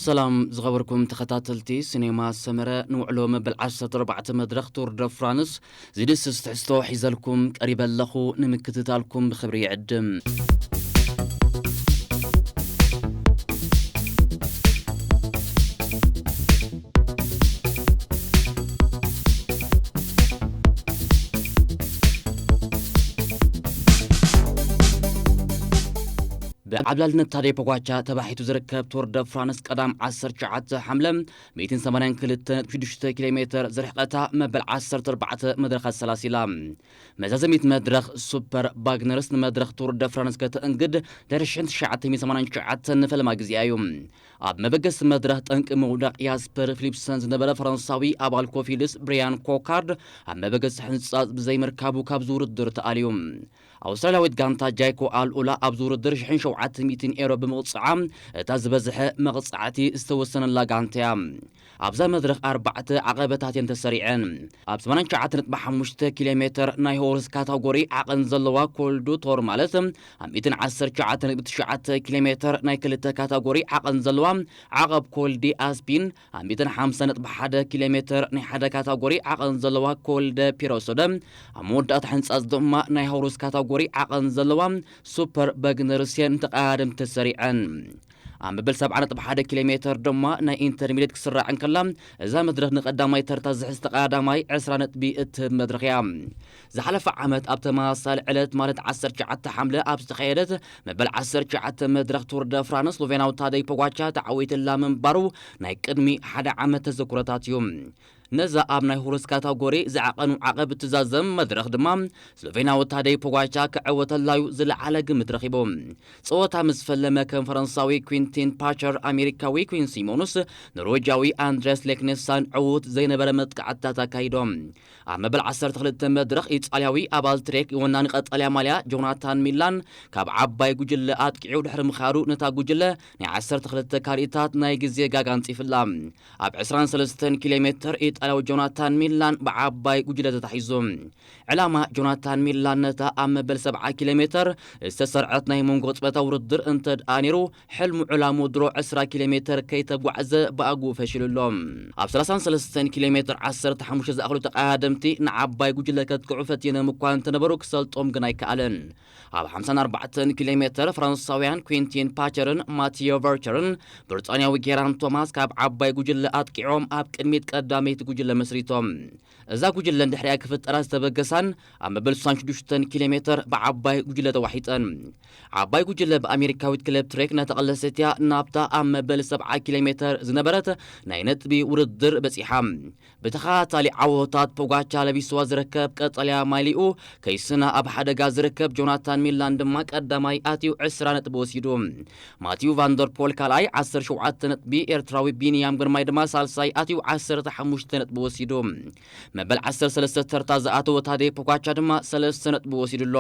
ሰላም ዝኸበርኩም ተኸታተልቲ ሲኔማ ሰመረ፣ ንውዕሎ መበል ዓሰርተ ኣርባዕተ መድረኽ ቱር ደ ፍራንስ ዝድስስ ትሕዝቶ ሒዘልኩም ቀሪበ ኣለኹ። ንምክትታልኩም ብኽብሪ ይዕድም። ብዓብላልነት ታደይ ፖጓቻ ተባሒቱ ዝርከብ ቱር ደ ፍራንስ ቀዳም ዓሰርተ ትሽዓተ ሓምለ ሚእትን ሰማንያን ክልተ ነጥቢ ሽዱሽተ ኪሎ ሜተር ዝርሕቐታ መበል ዓሰርተ ኣርባዕተ መድረኻት ሰላሲላ። መዛዘሚት መድረኽ ሱፐር ባግነርስ ንመድረኽ ቱር ደ ፍራንስ ከተእንግድ ድሕሪ ሽሕን ትሽዓተ ሚእትን ሰማንያን ትሽዓተን ንፈለማ ግዜኣ እዩ። ኣብ መበገሲ መድረኽ ጠንቂ ምውዳቕ ያስፐር ፊሊፕሰን ዝነበረ ፈረንሳዊ ኣባል ኮፊልስ ብሪያን ኮካርድ ኣብ መበገሲ ሕንጻጽ ብዘይምርካቡ ካብዚ ውድድር ተኣልዩ። ኣውስትራልያዊት ጋንታ ጃይኮ ኣልኡላ ኣብዚ ውድድር ሽሕን ሸውዓተ ሚእትን ኤሮ ብምቕጽዓ እታ ዝበዝሐ መቕጻዕቲ ዝተወሰነላ ጋንታ እያ። ኣብዛ መድረኽ ኣርባዕተ ዓቐበታት እየን ተሰሪዐን። ኣብ ሰማንያን ትሽዓተ ነጥቢ ሓሙሽተ ኪሎ ሜተር ናይ ሆርስ ካታጎሪ ዓቐን ዘለዋ ኮልዱ ቶር ማለት ኣብ ሚእትን ዓሰርተ ትሽዓተ ነጥቢ ትሽዓተ ኪሎ ሜተር ናይ ክልተ ካታጎሪ ዓቐን ዘለዋ ዓቐብ ኮልዲ ኣስፒን ኣብ ሚእትን ሓምሳ ነጥቢ ሓደ ኪሎ ሜተር ናይ ሓደ ካታጎሪ ዓቐን ዘለዋ ኮልደ ፒሮሶደ ኣብ መወዳእታ ሕንጻጽ ድማ ናይ ሆርስ ካታጎሪ ዓቐን ዘለዋ ሱፐር በግነርስ እየን ተቐዳደምቲ ተሰሪዐን። ኣብ መበል ሰብዓ ነጥቢ ሓደ ኪሎ ሜተር ድማ ናይ ኢንተርሚዲየት ክስራዕ እንከላ፣ እዛ መድረኽ ንቐዳማይ ተርታ ዝሕዝ ተቐዳዳማይ ዕስራ ነጥቢ እትህብ መድረኽ እያ። ዝሓለፈ ዓመት ኣብ ተመሳሳሊ ዕለት ማለት ዓሰርተ ትሽዓተ ሓምለ ኣብ ዝተኻየደት መበል ዓሰርተ ትሽዓተ መድረኽ ቱር ደ ፍራንስ ስሎቬናዊ ታደይ ፖጋቻ ተዓዊትላ ምንባሩ ናይ ቅድሚ ሓደ ዓመት ተዘክሮታት እዩ። ነዛ ኣብ ናይ ሆርስ ካታጎሪ ዝዓቐኑ ዓቐብ እትዛዘም መድረኽ ድማ ስሎቬናዊ ታደይ ፖጋቻ ክዕወተላዩ ዝለዓለ ግምት ረኺቡ። ጸወታ ምስ ፈለመ ከም ፈረንሳዊ ኩንቲን ፓቸር፣ ኣሜሪካዊ ኩን ሲሞኑስ፣ ኖርዌጃዊ ኣንድረስ ሌክኔሳን ዕዉት ዘይነበረ መጥቃዕትታት ኣካይዶም። ኣብ መበል ዓሰርተ ክልተ መድረኽ ኢጣልያዊ ኣባል ትሬክ ወናኒ ቀጠልያ ማልያ ጆናታን ሚላን ካብ ዓባይ ጉጅለ ኣጥቂዑ ድሕሪ ምኻዱ ነታ ጉጅለ ናይ ዓሰርተ ክልተ ካልኢታት ናይ ግዜ ጋጋ ኣንጺፍላ። ኣብ ዕስራን ሰለስተን ኪሎ ሜተር ኢጣልያዊ ጆናታን ሚላን ብዓባይ ጉጅለ ተታሒዙ። ዕላማ ጆናታን ሚላን ነታ ኣብ መበል ሰብዓ ኪሎ ሜተር ዝተሰርዐት ናይ መንጎ ጽበታ ውድድር እንተ ደኣ ነይሩ፣ ሕልሙ ዕላሙ ድሮ ዕስራ ኪሎ ሜተር ከይተጓዕዘ ብኣግኡ ፈሺሉ ኣሎ። ኣብ ሰላሳን ሰለስተን ኪሎ ሜተር ዓሰርተ ሓሙሽተ ዝኣኽሉ ተቐዳደምቲ ንዓባይ ጉጅለ ከጥቅዑ ፈቲኖም እኳ እንተነበሩ ክሰልጦም ግን ኣይከኣለን። ኣብ ሓምሳን ኣርባዕተን ኪሎ ሜተር ፈረንሳውያን ኩንቲን ፓቸርን ማቲዮ ቨርቸርን ብሪጣንያዊ ጌራን ቶማስ ካብ ዓባይ ጉጅለ ኣጥቂዖም ኣብ ቅድሚት ቀዳመይቲ ጉጅለ መስሪቶም። እዛ ጉጅለ እንድሕሪኣ ክፍጠራ ዝተበገሳን ኣብ መበል ስሳን ሽዱሽተን ኪሎ ሜተር ብዓባይ ጉጅለ ተዋሒጠን። ዓባይ ጉጅለ ብኣሜሪካዊት ክለብ ትሬክ እናተቐለሰት እያ ናብታ ኣብ መበል ሰብዓ ኪሎ ሜተር ዝነበረት ናይ ነጥቢ ውድድር በጺሓ። ብተኸታታሊ ዓወታት ፖጋቻ ለቢስዋ ዝርከብ ቀጠልያ ማሊኡ ከይስና ኣብ ሓደጋ ዝርከብ ጆናታን ሚላን ድማ ቀዳማይ ኣትዩ ዕስራ ነጥቢ ወሲዱ። ማቲው ቫንደርፖል ካልኣይ ዓሰርተ ሸውዓተ ነጥቢ፣ ኤርትራዊ ቢንያም ግርማይ ድማ ሳልሳይ ኣትዩ ዓሰርተ ሓሙሽተ ነጥቢ ወሲዱ። መበል ዓሰርተ ሰለስተ ተርታ ዝኣተወ ታደይ ፖጋቻ ድማ ሰለስተ ነጥቢ ወሲዱ ኣሎ።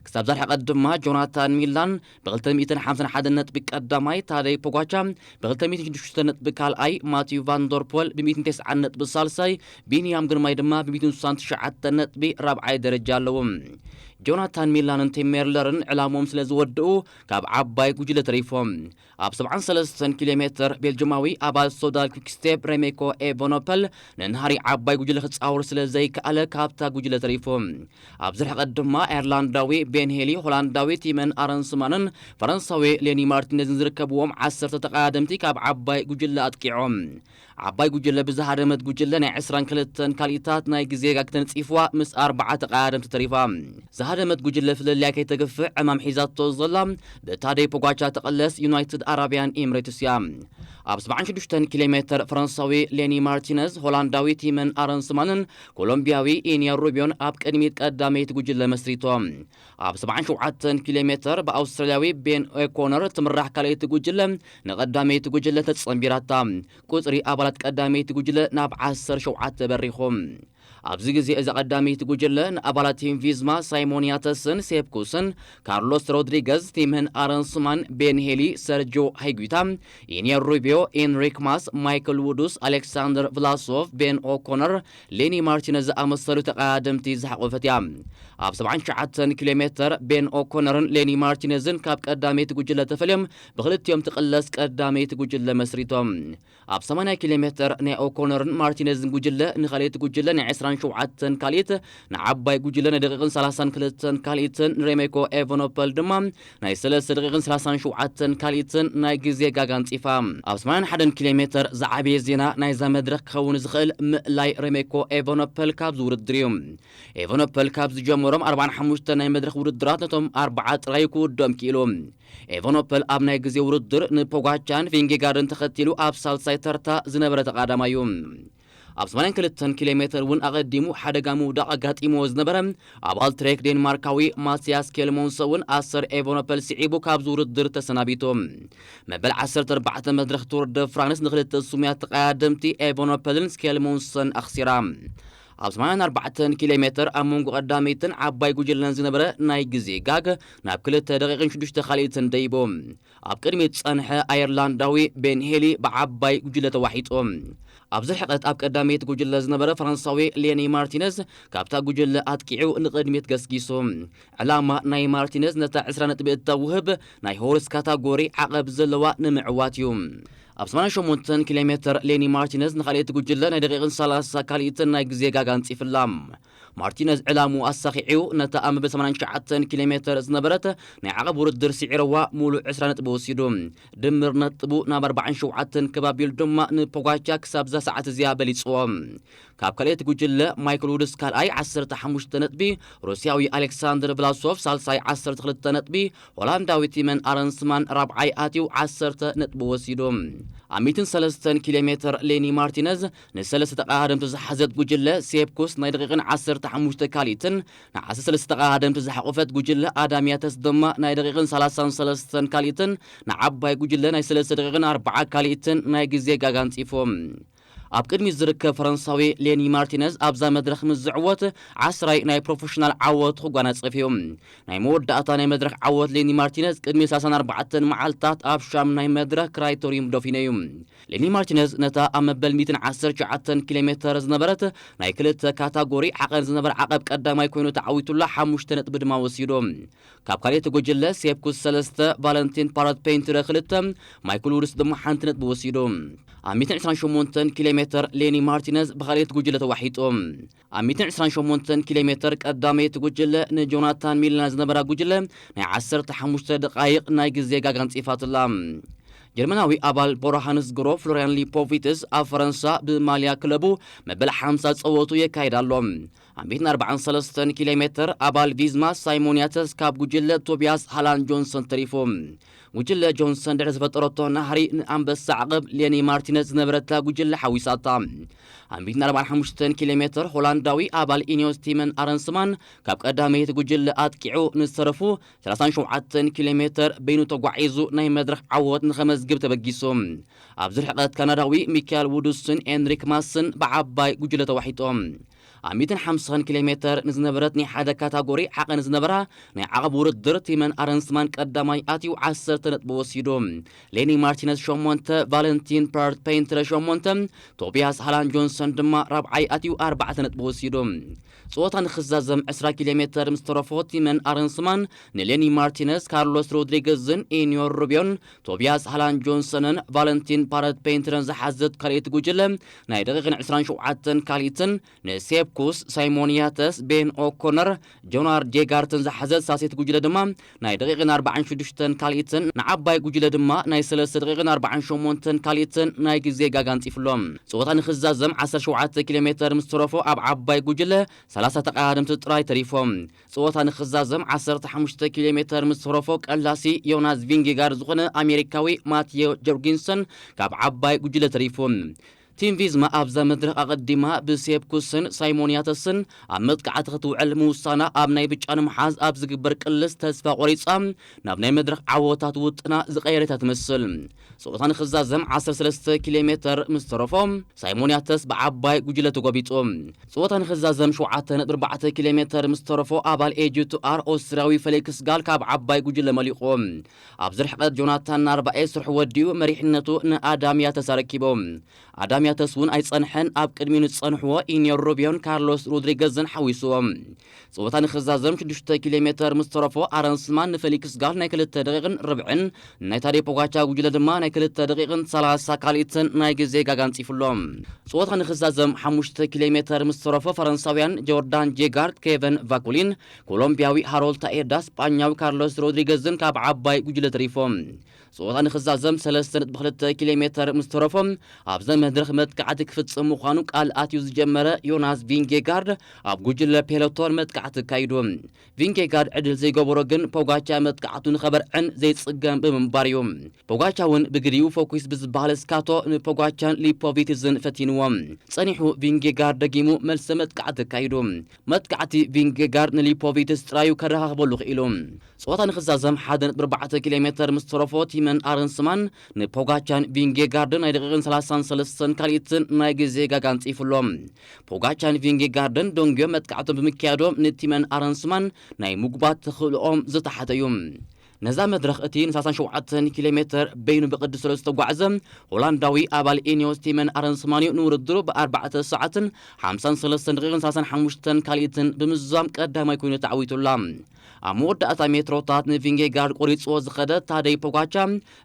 ክሳብ ዛርሕቐት ድማ ጆናታን ሚላን ብ ክልተ ሚእትን ሓምሳን ሓደን ነጥቢ ቀዳማይ፣ ታደይ ፖጋቻ ብ ክልተ ሚእትን ሽዱሽተ ነጥቢ ካልኣይ፣ ማቲው ቫንደርፖል ብ ሚእትን ተስዓን ነጥቢ ሳልሳይ፣ ቢንያም ግርማይ ድማ ብ ሚእትን ስሳን ትሽዓተን ነጥቢ ራብዓይ ደረጃ ኣለዉ። ጆናታን ሚላንን ቲም ሜርለርን ዕላሞም ስለ ዝወድኡ ካብ ዓባይ ጉጅለ ተሪፎም። ኣብ ሰብዓን ሰለስተን ኪሎ ሜተር ቤልጅማዊ ኣባል ሶዳል ኩክስቴፕ ሬሜኮ ኤቨኖፐል ንንሃሪ ዓባይ ጉጅለ ክጻወር ስለ ዘይከኣለ ካብታ ጉጅለ ተሪፉ። ኣብዚ ርሕቐት ድማ ኣየርላንዳዊ ቤን ሄሊ፣ ሆላንዳዊ ቲመን ኣረንስማንን ፈረንሳዊ ሌኒ ማርቲነዝን ዝርከብዎም ዓሰርተ ተቐዳደምቲ ካብ ዓባይ ጉጅለ ኣጥቂዖም። ዓባይ ጉጅለ ብዝሃደመት ጉጅለ ናይ ዕስራን ክልተን ካልኢታት ናይ ግዜ ጋግ ተነጺፍዋ ምስ ኣርባዓ ተቐዳደምቲ ተሪፋ። ዝሃደመት ጉጅለ ፍልልያ ከይተግፍዕ ዕማም ሒዛቶ ዘላ ብታደይ ፖጋቻ ትቕለስ ዩናይትድ ኣረብያን ኤምሬትስ እያ። ኣብ ሰብዓን ሽዱሽተን ኪሎ ሜተር ፈረንሳዊ ሌኒ ማርቲነዝ፣ ሆላንዳዊ ቲመን ኣረንስማንን ኮሎምቢያዊ ኢንያ ሩቢዮን ኣብ ቅድሚት ቀዳመይቲ ጉጅለ መስሪቶም። ኣብ ሰብዓን ሸውዓተን ኪሎ ሜተር ብኣውስትራልያዊ ቤን ኦኮነር ትምራሕ ካልኣይቲ ጉጅለ ንቐዳመይቲ ጉጅለ ተጸንቢራታ። ቁጽሪ ኣባላት ቀዳመይቲ ጉጅለ ናብ ዓሰርተ ሸውዓተ በሪኹ። ኣብዚ ግዜ እዚ ቀዳመይቲ ጉጅለ ንኣባላት ቲም ቪዝማ፣ ሳይሞን ያተስን ሴፕ ኩስን፣ ካርሎስ ሮድሪገዝ፣ ቲመን ኣረንስማን፣ ቤን ሄሊ፣ ሰርጆ ሃይጉታ፣ ኢኒየር ሩቢዮ፣ ኢንሪክ ማስ፣ ማይክል ውዱስ፣ ኣሌክሳንደር ቭላሶቭ፣ ቤን ኦኮነር፣ ሌኒ ማርቲነዝ ዝኣመሰሉ ተቐዳደምቲ ዝሓቆፈት እያ። ኣብ ሰብዓን ትሽዓተን ኪሎ ሜተር ቤን ኦኮነርን ሌኒ ማርቲነዝን ካብ ቀዳመይቲ ጉጅለ ተፈልዮም ብክልቲኦም ትቕለስ ቀዳመይቲ ጉጅለ መስሪቶም። ኣብ ሰማንያ ኪሎ ሜተር ናይ ኦኮነርን ማርቲነዝን ጉጅለ ንኻልኣይቲ ጉጅለ ናይ ዕስራን ሸውዓተን ካልኢት፣ ንዓባይ ጉጅለ ናይ ደቂቕን ሰላሳን ክልተን ካልኢትን ንሬሜኮ ኤቨኖፐል ድማ ናይ ሰለስተ ደቂቕን ሰላሳን ሸውዓተን ካልኢትን ናይ ግዜ ጋጋ ኣንጺፋ። ኣብ ሰማንያን ሓደን ኪሎ ሜተር ዝዓበየ ዜና ናይዛ መድረኽ ክኸውን ዝኽእል ምእላይ ሬሜኮ ኤቨኖፐል ካብዚ ውድድር እዩ። ኤቨኖፐል ካብ ዝጀመሮም ኣርባዓን ሓሙሽተን ናይ መድረኽ ውድድራት ነቶም ኣርባዓ ጥራይ ክውድኦም ክኢሉ። ኤቨኖፐል ኣብ ናይ ግዜ ውድድር ንፖጋቻን ቪንጌጋርድን ተኸቲሉ ኣብ ሳልሳይ ተርታ ዝነበረ ተቓዳማይ እዩ። ኣብ ሰማንያን ክልተን ኪሎ ሜተር እውን ኣቐዲሙ ሓደጋ ምውዳቕ ኣጋጢምዎ ዝነበረ ኣባል ትሬክ ዴንማርካዊ ማቲያስ ኬልሞንሰ እውን ኣሰር ኤቨኖፐል ስዒቡ ካብዚ ውድድር ተሰናቢቱ። መበል ዓሰርተ ኣርባዕተ መድረኽ ቱር ደ ፍራንስ ንክልተ ስሙያት ተቐዳደምቲ ኤቨኖፐልን ስኬልሞንሰን ኣኽሲራ። ኣብ ሰማንያን ኣርባዕተን ኪሎ ሜተር ኣብ መንጎ ቀዳመይትን ዓባይ ጉጅለን ዝነበረ ናይ ግዜ ጋግ ናብ ክልተ ደቂቕን ሽዱሽተ ካልኢትን ደይቡ። ኣብ ቅድሚት ዝጸንሐ ኣየርላንዳዊ ቤን ሄሊ ብዓባይ ጉጅለ ተዋሒጡ። ኣብዚ ርሕቀት ኣብ ቀዳመይቲ ጉጅለ ዝነበረ ፈረንሳዊ ሌኒ ማርቲነዝ ካብታ ጉጅለ ኣጥቂዑ ንቕድሚት ገስጊሱ። ዕላማ ናይ ማርቲነዝ ነታ ዕስራ ነጥቢ እተውህብ ናይ ሆርስ ካታጎሪ ዓቐብ ዘለዋ ንምዕዋት እዩ። ኣብ ሰማንያን ሸሞንተን ኪሎ ሜተር ሌኒ ማርቲነዝ ንኻልኣይቲ ጉጅለ ናይ ደቂቕን ሰላሳ ካልኢትን ናይ ግዜ ጋጋ ኣንጺፍላ። ማርቲነዝ ዕላምኡ ኣሳኺዑ ነታ ኣብ መበል ሰማንያን ትሽዓተን ኪሎ ሜተር ዝነበረት ናይ ዓቐብ ውድድር ስዒርዋ ምሉእ ዕስራ ነጥቢ ወሲዱ። ድምር ነጥቡ ናብ ኣርባዓን ሸውዓተን ክብ ኣቢሉ ድማ ንፖጋቻ ክሳብ እዛ ሰዓት እዚኣ በሊጽዎ። ካብ ካልኣይቲ ጉጅለ ማይክል ውድስ ካልኣይ ዓሰርተ ሓሙሽተ ነጥቢ፣ ሩስያዊ ኣሌክሳንደር ቭላሶቭ ሳልሳይ ዓሰርተ ክልተ ነጥቢ፣ ሆላንዳዊ ቲመን ኣረንስማን ራብዓይ ኣትዩ ዓሰርተ ነጥቢ ወሲዱ። ኣብ ሚእትን ሰለስተን ኪሎ ሜተር ሌኒ ማርቲነዝ ንሰለስተ ተቐዳደምቲ ዝሓዘት ጉጅለ ሴፕኩስ ናይ ደቂቕን ዓሰርተ ሓሙሽተ ካልኢትን ንዓሰርተ ሰለስተ ተቐዳደምቲ ዝሓቆፈት ጉጅለ ኣዳሚያተስ ድማ ናይ ደቂቕን ሰላሳን ሰለስተን ካልኢትን ንዓባይ ጉጅለ ናይ ሰለስተ ደቂቕን ኣርባዓ ካልኢትን ናይ ግዜ ጋጋ ኣንጺፎም። ኣብ ቅድሚት ዝርከብ ፈረንሳዊ ሌኒ ማርቲነዝ ኣብዛ መድረኽ ምስ ዝዕወት ዓስራይ ናይ ፕሮፌሽናል ዓወት ክጓናጸፍ እዩ። ናይ መወዳእታ ናይ መድረኽ ዓወት ሌኒ ማርቲነዝ ቅድሚ ሰላሳን ኣርባዕተን መዓልታት ኣብ ሻም ናይ መድረኽ ክራይቶሪዩም ዶፊነ እዩ። ሌኒ ማርቲነዝ ነታ ኣብ መበል ሚእትን ዓሰርተ ትሽዓተን ኪሎ ሜተር ዝነበረት ናይ ክልተ ካታጎሪ ዓቐን ዝነበረ ዓቐብ ቀዳማይ ኮይኑ ተዓዊቱላ ሓሙሽተ ነጥቢ ድማ ወሲዱ። ካብ ካልኣይቲ ጉጅለ ሴፕኩስ ሰለስተ፣ ቫለንቲን ፓራት ፔንትረ ክልተ፣ ማይክል ውድስ ድማ ሓንቲ ነጥቢ ወሲዱ። ኣብ ሚእትን ዕስራን ሸሞንተን ኪሎ ሜተር ሌኒ ማርቲነዝ ብኻልኣይቲ ጉጅለ ተዋሒጡ። ኣብ ሚእትን ዕስራን ሸሞንተን ኪሎ ሜተር ቀዳመይቲ ጉጅለ ንጆናታን ሚልና ዝነበራ ጉጅለ ናይ ዓሰርተ ሓሙሽተ ደቓይቕ ናይ ግዜ ጋጋ ኣንጺፋትላ። ጀርመናዊ ኣባል ቦራሃንስ ግሮ ፍሎርያን ሊፖቪትስ ኣብ ፈረንሳ ብማልያ ክለቡ መበል ሓምሳ ጸወቱ የካይድ ኣሎ። ኣብ ሚእትን ኣርባዓን ሰለስተን ኪሎ ሜተር ኣባል ቪዝማ ሳይሞን ያተስ ካብ ጉጅለ ቶቢያስ ሃላን ጆንሰን ተሪፉ። ጉጅለ ጆንሰን ድሕሪ ዝፈጠረቶ ናህሪ ንኣንበሳ ዓቐብ ሌኒ ማርቲነዝ ዝነበረታ ጉጅለ ሓዊሳታ። ኣብ ሚእትን ኣርባዓን ሓሙሽተን ኪሎ ሜተር ሆላንዳዊ ኣባል ኢኒዮስ ቲመን ኣረንስማን ካብ ቀዳመይቲ ጉጅለ ኣጥቂዑ ንዝተረፉ ሰላሳን ሸውዓተን ኪሎ ሜተር በይኑ ተጓዒዙ ናይ መድረኽ ዓወት ንኸመዝግብ ተበጊሱ። ኣብዚ ርሕቐት ካናዳዊ ሚካኤል ውዱስን ኤንሪክ ማስን ብዓባይ ጉጅለ ተዋሒጦም። ኣብ ሚእትን ሓምሳን ኪሎ ሜተር ንዝነበረት ናይ ሓደ ካታጎሪ ዓቐን ዝነበራ ናይ ዓቐብ ውድድር ቲመን ኣረንስማን ቀዳማይ ኣትዩ ዓሰርተ ነጥቢ ወሲዱ። ሌኒ ማርቲነዝ ሸሞንተ፣ ቫለንቲን ፓርት ፔንትረ ሸሞንተ፣ ቶቢያስ ሃላን ጆንሰን ድማ ራብዓይ ኣትዩ ኣርባዕተ ነጥቢ ወሲዱ። ጸወታ ንኽዛዘም ዕስራ ኪሎ ሜተር ምስ ተረፎ ቲመን ኣረንስማን ንሌኒ ማርቲነዝ፣ ካርሎስ ሮድሪገዝን ኢኒዮር ሩቢዮን ቶቢያስ ሃላን ጆንሰንን ቫለንቲን ፓረት ፔንትረን ዝሓዘት ካልኣይቲ ጉጅለ ናይ ደቂቕን ዕስራን ሸውዓተን ካልኢትን ንሴፕኩስ፣ ሳይሞን ያተስ፣ ቤን ኦኮነር፣ ጆናር ዴጋርትን ዝሓዘት ሳልሰይቲ ጉጅለ ድማ ናይ ደቂቕን ኣርባዓን ሽዱሽተን ካልኢትን ንዓባይ ጉጅለ ድማ ናይ ሰለስተ ደቂቕን ኣርባዓን ሸሞንተን ካልኢትን ናይ ግዜ ጋጋ ኣንጺፍሎም። ጸወታ ንኽዛዘም ዓሰርተ ሸውዓተ ኪሎ ሜተር ምስ ተረፎ ኣብ ዓባይ ጉጅለ ሰላሳ ተቐዳደምቲ ጥራይ ተሪፎም። ጸወታ ንኽዛዘም ዓሰርተ ሓሙሽተ ኪሎ ሜተር ምስ ተረፎ ቀላሲ ዮናስ ቪንጌጋርድ ዝኾነ ኣሜሪካዊ ማቲዮ ጆርጊንሰን ካብ ዓባይ ጉጅለ ተሪፉ። ቲም ቪዝማ ኣብዛ መድረኽ ኣቐዲማ ብሴፕኩስን ሳይሞንያተስን ኣብ መጥቃዕቲ ክትውዕል ምውሳና ኣብ ናይ ብጫ ንምሓዝ ኣብ ዝግበር ቅልስ ተስፋ ቆሪጻ ናብ ናይ መድረኽ ዓወታት ውጥና ዝቐየረታ ትመስል። ጸወታ ንኽዛዘም ዓሰርተ ሰለስተ ኪሎ ሜተር ምስ ተረፎ ሳይሞንያተስ ብዓባይ ጉጅለ ተጎቢጡ። ጸወታ ንኽዛዘም ሸውዓተ ነጥቢ ኣርባዕተ ኪሎ ሜተር ምስ ተረፎ ኣባል ኤ ጂ ቱ ኣር ኦስትሪያዊ ፌሊክስ ጋል ካብ ዓባይ ጉጅለ መሊቑ። ኣብዚ ርሕቀት ጆናታን ናርባኤ ስርሑ ወዲኡ መሪሕነቱ ንኣዳም ያተስ ኣረኪቡ። ኣዳም ያተስ እውን ኣይጸንሐን፣ ኣብ ቅድሚኡ ንጸንሕዎ ኢንዮ ሩቢዮን ካርሎስ ሮድሪገዝን ሓዊስዎም። ጸወታ ንኽዛዘም ሽዱሽተ ኪሎ ሜተር ምስ ተረፎ ኣረንስማን ንፌሊክስ ጋል ናይ ክልተ ደቂቕን ርብዕን ናይ ታዴ ፖጋቻ ጉጅለ ድማ ናይ ክልተ ደቂቕን ሰላሳ ካልኢትን ናይ ግዜ ጋጋ ኣንጺፉሎም። ጸወታ ንኽዛዘም ሓሙሽተ ኪሎ ሜተር ምስ ተረፎ ፈረንሳውያን ጆርዳን ጄጋርድ፣ ኬቨን ቫኩሊን፣ ኮሎምቢያዊ ሃሮልድ ታኤዳ፣ ስጳኛዊ ካርሎስ ሮድሪገዝን ካብ ዓባይ ጉጅለ ተሪፎም። ጸወታ ንኽዛዘም ሰለስተ ነጥቢ ክልተ ኪሎ ሜተር ምስ ተረፎ ኣብዛ መድረኽ መጥቃዕቲ ክፍጽም ምዃኑ ቃል ኣትዩ ዝጀመረ ዮናስ ቪንጌጋርድ ኣብ ጉጅለ ፔሎቶን መጥቃዕቲ ኣካይዱ። ቪንጌጋርድ ዕድል ዘይገበሮ ግን ፖጋቻ መጥቃዕቱ ንኸበርዕን ዘይጽገም ብምንባር እዩ። ፖጋቻ እውን ብግዲኡ ፎኩስ ብዝበሃል ስካቶ ንፖጋቻን ሊፖቪትዝን ፈቲንዎም። ጸኒሑ ቪንጌጋርድ ደጊሙ መልሰ መጥቃዕቲ ኣካይዱ። መጥቃዕቲ ቪንጌጋርድ ንሊፖቪትስ ጥራዩ ከረኻኽበሉ ክኢሉ። ጸወታ ንኽዛዘም ሓደ ነጥቢ ኣርባዕተ ኪሎ ሜተር ምስ ተረፎ ቲመን ኣረንስማን ንፖጋቻን ቪንጌጋርድን ናይ ደቂቕን ሰላሳን ሰለስተን ካልኢትን ናይ ግዜ ጋጋ ኣንጺፉሎም። ፖጋቻን ቪንጌጋርድን ደንጉዮም መጥቃዕቶም ብምክያዶም ንቲመን ኣረንስማን ናይ ምጉባት ተኽእልኦም ዝተሓተ እዩ። ነዛ መድረኽ እቲ ን ሰላሳን ሸውዓተን ኪሎ ሜተር በይኑ ብቕዲ ስለ ዝተጓዕዘ ሆላንዳዊ ኣባል ኢኒዮስ ቲመን ኣረንስማን እዩ ንውድድሩ ብኣርባዕተ ሰዓትን ሓምሳን ሰለስተን ደቂቕን ሰላሳን ሓሙሽተን ካልኢትን ብምዝዛም ቀዳማይ ኮይኑ ተዓዊቱላ። ኣብ መወዳእታ ሜትሮታት ንቪንጌጋርድ ቆሪጽዎ ዝኸደ ታደይ ፖጋቻ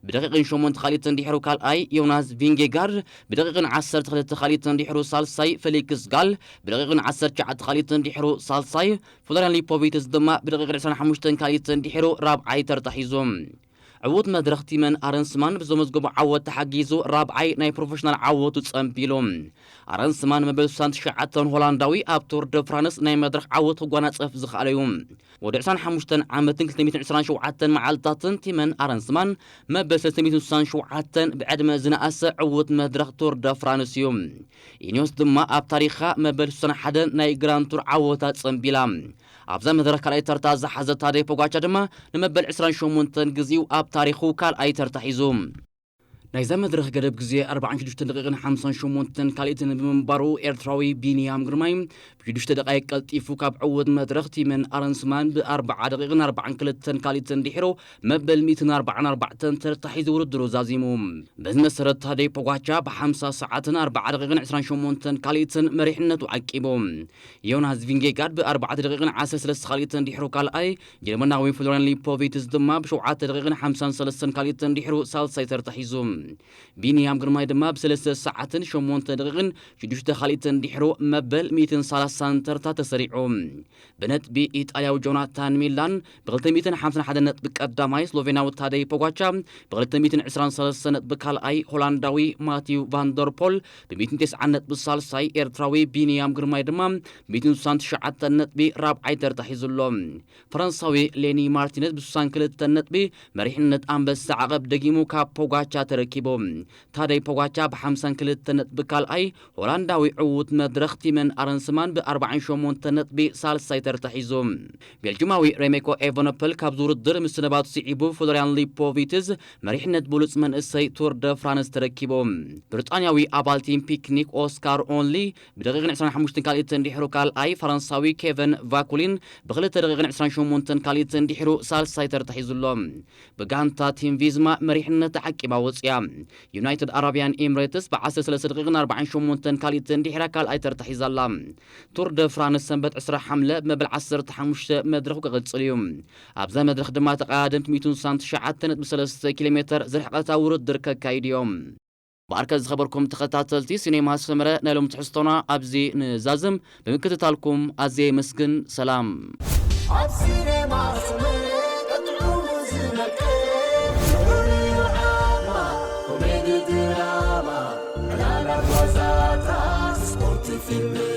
ብደቂቕን ሸሞንተ ካልኢትን ድሕሩ ካልኣይ፣ ዮናስ ቪንጌጋርድ ብደቂቕን ዓሰርተ ክልተ ካልኢትን ድሕሩ ሳልሳይ፣ ፌሊክስ ጋል ብደቂቕን ዓሰርተ ትሽዓተ ካልኢትን ድሕሩ ሳልሳይ፣ ፍሎርያን ሊፖቪትስ ድማ ብደቂቕን ዕስራን ሓሙሽተን ካልኢትን ድሕሩ ራብዓይ ተርታ ሒዙ። ዕዉት መድረኽ ቲመን ኣረንስማን ብዘመዝገቦ ዓወት ተሓጊዙ ራብዓይ ናይ ፕሮፌሽናል ዓወቱ ጸንቢሉ። ኣረንስማን መበል ስሳን ትሽዓተን ሆላንዳዊ ኣብ ቱር ደ ፍራንስ ናይ መድረኽ ዓወት ክጓናጸፍ ዝኸኣለ እዩ። ወዲ ዕስራን ሓሙሽተን ዓመትን ክልተ ሚእትን ዕስራን ሸውዓተን መዓልታትን ቲመን ኣረንስማን መበል ሰለስተ ሚእትን ስሳን ሸውዓተን ብዕድመ ዝነኣሰ ዕዉት መድረኽ ቱር ደ ፍራንስ እዩ። ኢኒዮስ ድማ ኣብ ታሪኻ መበል ስሳን ሓደን ናይ ግራንድ ቱር ዓወታ ጸንቢላ። ኣብዛ መድረኽ ካልኣይ ተርታ ዝሓዘ ታደይ ፖጋቻ ድማ ንመበል ዕስራን ሸሞንተን ግዜኡ ኣብ ታሪኹ ካልኣይ ተርታ ሒዙ። ናይዛ መድረኽ ገደብ ግዜ ኣርባዓን ሽዱሽተን ደቂቕን ሓምሳን ሸሞንተን ካልኢትን ብምንባሩ ኤርትራዊ ቢንያም ግርማይ ብሽዱሽተ ደቃይቅ ቀልጢፉ ካብ ዕዉት መድረኽ ቲመን ኣረንስማን ብኣርባዓ ደቂቕን ኣርባዓን ክልተን ካልኢትን ድሒሩ መበል ሚእትን ኣርባዓን ኣርባዕተን ተርታ ሒዙ ውድድሩ ዛዚሙ። በዚ መሰረት ታደይ ፖጋቻ ብሓምሳ ሰዓትን ኣርባዓ ደቂቕን ዕስራን ሸሞንተን ካልኢትን መሪሕነቱ ዓቂቡ። ዮናስ ቪንጌጋርድ ብኣርባዕተ ደቂቕን ዓሰርተ ሰለስተ ካልኢትን ድሒሩ ካልኣይ፣ ጀርመናዊ ፍሎርያን ሊፖቪትስ ድማ ብሸውዓተ ደቂቕን ሓምሳን ሰለስተን ካልኢትን ድሒሩ ሳልሳይ ተርታ ሒዙ። ቢንያም ግርማይ ድማ ብሰለስተ ሰዓትን ሸሞንተ ደቂቕን ሽዱሽተ ካልኢትን ድሒሩ መበል ሚእትን ሰላሳን ተርታ ተሰሪዑ። ብነጥቢ ኢጣልያዊ ጆናታን ሚላን ብክልተ ሚእትን ሓምሳን ሓደን ነጥቢ ቀዳማይ፣ ስሎቬናዊ ታደይ ፖጋቻ ብክልተ ሚእትን ዕስራን ሰለስተን ነጥቢ ካልኣይ፣ ሆላንዳዊ ማቲው ቫንደርፖል ብሚእትን ተስዓን ነጥቢ ሳልሳይ፣ ኤርትራዊ ቢንያም ግርማይ ድማ ሚእትን ስሳን ትሽዓተን ነጥቢ ራብዓይ ተርታ ሒዙ ኣሎ። ፈረንሳዊ ሌኒ ማርቲነዝ ብስሳን ክልተን ነጥቢ መሪሕነት ኣንበሳ ዓቐብ ደጊሙ ካብ ፖጋቻ ተረኪቡ። ታደይ ፖጋቻ ብሓምሳን ክልተን ነጥቢ ካልኣይ፣ ሆላንዳዊ ዕዉት መድረኽ ቲመን ኣረንስማን ብኣርባዓን ሸሞንተን ነጥቢ ሳልሳይ ተርታ ሒዙ። ቤልጅማዊ ሬሜኮ ኤቨነፐል ካብዚ ውድድር ምስንባቱ ስዒቡ ፍሎርያን ሊፖቪትዝ መሪሕነት ብሉጽ መንእሰይ ቱር ደ ፍራንስ ተረኪቡ። ብሪጣንያዊ ኣባል ቲም ፒክኒክ ኦስካር ኦንሊ ብደቂቕን ዕስራን ሓሙሽተን ካልኢትን ድሕሩ ካልኣይ፣ ፈረንሳዊ ኬቨን ቫኩሊን ብክልተ ደቂቕን ዕስራን ሸሞንተን ካልኢትን ድሕሩ ሳልሳይ ተርታ ሒዙ ኣሎ። ብጋንታ ቲም ቪዝማ መሪሕነት ተዓቂባ ወጽያ። ዩናይትድ ኣረብያን ኤምሬትስ ብዓሰርተ ሰለስተ ደቂቕን ኣርባዓን ሸሞንተን ካልኢትን ድሕራ ካልኣይ ተርታ ሒዛ ኣላ። ቱር ደ ፍራንስ ሰንበት ዕስራ ሓምለ መበል ዓሰርተ ሓሙሽተ መድረኹ ክቕጽል እዩ። ኣብዛ መድረኽ ድማ ተቐዳደምቲ ሚእትን ስሳን ትሽዓተ ነጥቢ ሰለስተ ኪሎ ሜተር ዝርሕቐታ ውድድር ከካይዱ እዮም። እምበኣርከ ዝኸበርኩም ተኸታተልቲ ሲኔማ ሰመረ፣ ናይ ሎም ትሕዝቶና ኣብዚ ንዛዝም። ብምክትታልኩም ኣዝየ የመስግን። ሰላም። ኣብ ሲኔማ ሰመረ ጥዑሙ ዝነቅል ፍሉይ ዓማ፣ ኮሜዲ ድራማ፣ ዕላላት ዋዛታት፣ ስፖርት ፊልም